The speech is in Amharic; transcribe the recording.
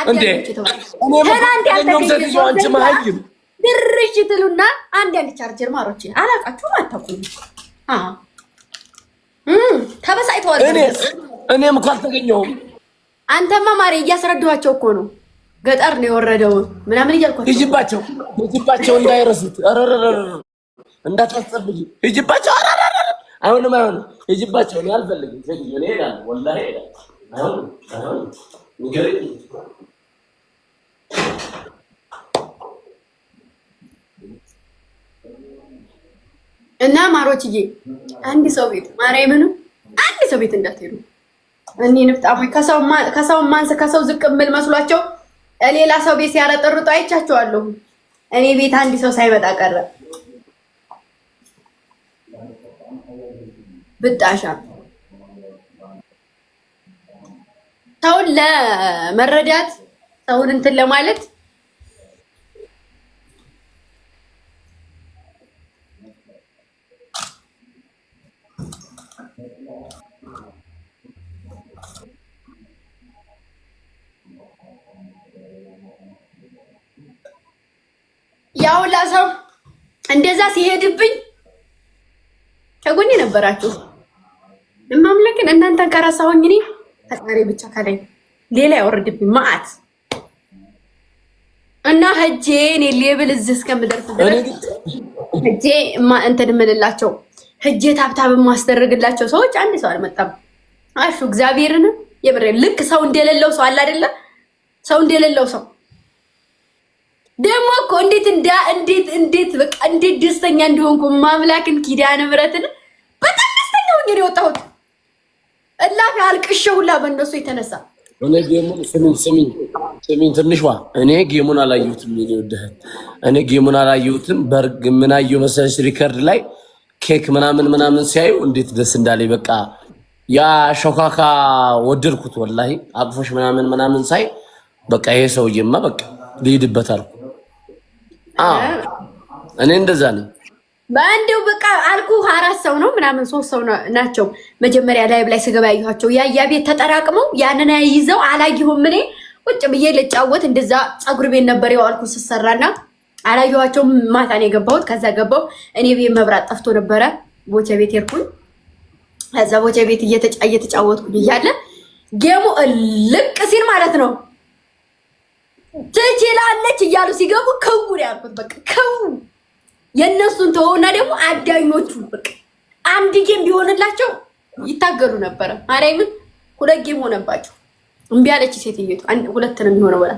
እንዴ ትናንት ያልተገኘ መሀይም ድርሽ ትሉና አንድ አንድ ቻርጀር ማሮች አላውቃችሁም፣ አታውቁም። ተበሳጭተዋል። እኔም እኮ አልተገኘሁም። አንተማ ማሬ እያስረዳኋቸው እኮ ነው። ገጠር ነው የወረደው ምናምን እያልኳቸው ሂጂባቸው፣ ሂጂባቸው እንዳይረሱት፣ እንዳታስጸብጂ፣ ሂጂባቸው። አይሆንም፣ አይሆንም፣ ሂጂባቸው። እኔ አልፈልግም። ሴትዮ እኔ እሄዳለሁ፣ ወላሂ እሄዳለሁ። አይሆንም፣ አይሆንም፣ ንገሪኝ። እና ማሮችዬ አንድ ሰው ቤት ማርያምን አንድ ሰው ቤት እንዳትሄዱ። እኔ ንፍጣሞች ከሰው ማንስ ከሰው ዝቅ የምል መስሏቸው ሌላ ሰው ቤት ሲያረጠርጡ አይቻቸዋለሁ። እኔ ቤት አንድ ሰው ሳይመጣ ቀረ። ብጣሻ ሰውን ለመረዳት ሰውን እንትን ለማለት ያውላ ሰው እንደዛ ሲሄድብኝ ከጎኔ ነበራችሁ። እማምላክን እናንተን ከረሳሁኝ እኔ ፈጣሪ ብቻ ከላይ ሌላ ያወርድብኝ መዓት እና ህጄ እኔ level እዚህ እስከምደርስ ድረስ ህጄ እንትን የምልላቸው ህጄ tap tap የማስደርግላቸው ሰዎች አንድ ሰው አልመጣም። አሹ እግዚአብሔርን የምሬ ልክ ሰው እንደሌለው ሰው አለ አይደለ? ሰው እንደሌለው ሰው ደግሞ እኮ እንዴት እንዳ እንዴት እንዴት በቃ እንዴት ደስተኛ እንደሆንኩ ማምላክን ኪዳነ ምሕረትን በጣም ደስተኛ ሆኜ ነው የወጣሁት። እላፊ አልቅሼ ሁላ በእነሱ የተነሳ እኔ game ኡን ስሚኝ ስሚኝ ስሚኝ ትንሿ እኔ game ኡን አላየሁትም። የኔ ወደህ እኔ game ኡን አላየሁትም። በርግ ምን አየሁ መሰለሽ record ላይ ኬክ ምናምን ምናምን ሲያዩ እንዴት ደስ እንዳለኝ በቃ ያ ሾካካ ወደድኩት። ወላሂ አቅፎሽ ምናምን ምናምን ሳይ በቃ ይሄ ሰውዬማ በቃ ልሂድበት አልኩ። እኔ እንደዛ ነኝ። በአንዴው በቃ አልኩ አራት ሰው ነው ምናምን ሶስት ሰው ናቸው። መጀመሪያ ላይብ ላይ ስገባ ያየኋቸው ያያ ቤት ተጠራቅመው ያንን ይዘው አላየሁም። እኔ ቁጭ ብዬ ልጫወት እንደዛ ፀጉር ቤት ነበር የዋልኩ ስሰራና አላየኋቸውም። ማታ ነው የገባሁት። ከዛ ገባሁ እኔ ቤት መብራት ጠፍቶ ነበረ። ቦቸ ቤት ሄድኩኝ። ከዛ ቦቸ ቤት እየተጫወትኩኝ እያለ game ኡ ልቅ ሲል ማለት ነው ትችላለች እያሉ ሲገቡ ክው ነው ያልኩት። በቃ ክው የእነሱን ተወውና ደግሞ አዳኞቹ በቃ አንድ game ቢሆንላቸው ይታገሉ ነበረ። ማርያምን ሁለት game ሆነባቸው። እምቢ አለች ሴትየቱ። ሁለት ነው የሚሆነው በላ